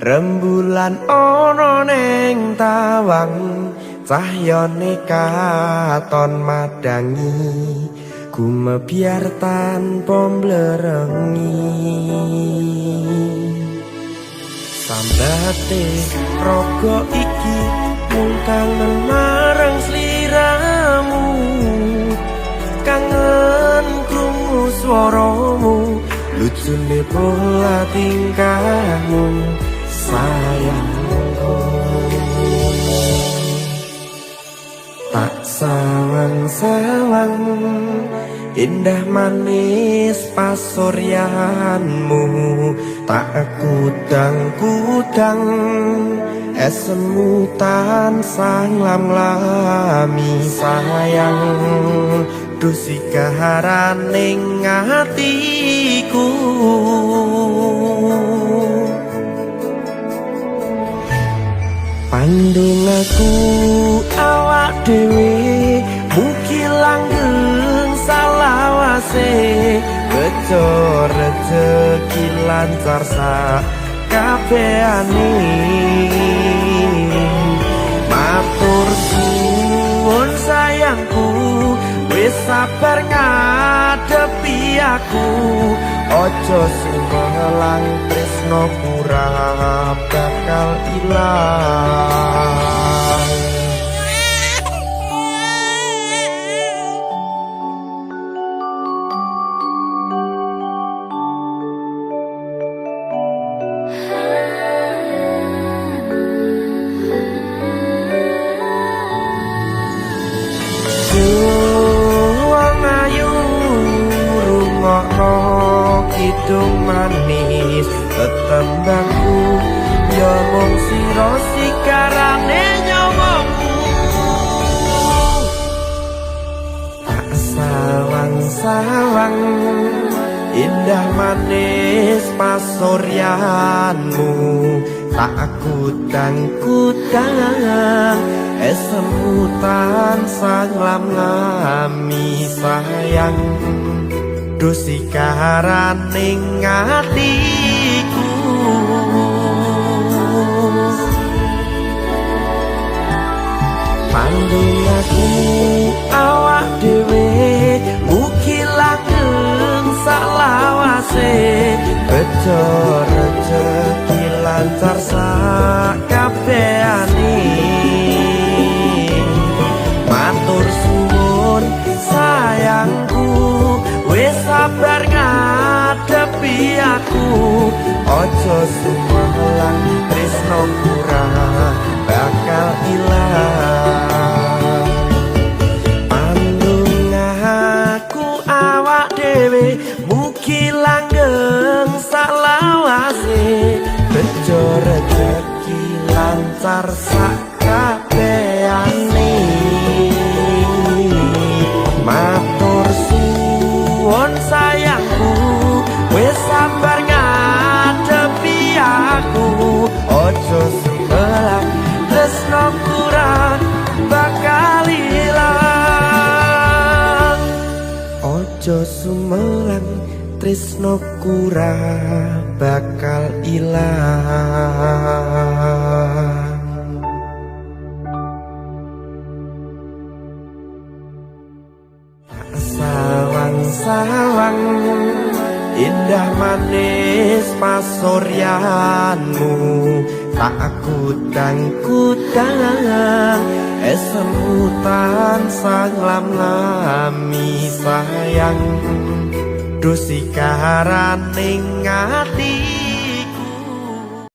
Rembulan ana ning tawang, cahyane katon madangi, gumebyar tanpa mblerengi. Sambate raga iki mung kangen marang sliramu, kangen krungu swaramu, lucune pola tingkahmu, sayangku. Tak sawang-sawang indah manis pasuryanmu, tak kudang-kudang esemu tansah nglam-lami, sayang. Duh sigaraning atiku, pandungaku awak dhewe mugi langgeng salawase, bejo rejeki lancar sak kabehane. Matur suwun sayangku, wis sabar ngadepi aku. Aja sumelang, tresno ora bakal ilang. Wong ayu, rungokno kidung manis tetembangku, ya mung sira sikarane nyawaku. Tak sawang-sawang indah manis pasuryanmu, tak kudang-kudang esemu tansah nglam-lami, sayang. Duh sikaraning atiku, pandungaku awak dhewe mugi langgeng salawase, bejo rejeki lancar sakabehane. Matur suwun sayangku, wis sabar ngadepi aku. Aja sumelang, tresno ora bakal ilang. Pandungaku awak dhewe mugi langgeng salawase, bejo rejeki lancar sakabehane. Matur suwun sayangku, wis sabar ngadepi aku. Aja sumelang, tresno ora bakal ilang. Aja sumelang, tresno ora bakal ilang. Sawang-sawang indah manis pasuryanmu, tak kudang-kudang esemu tansah nglam-lami, sayang. Duh sikaraning atiku.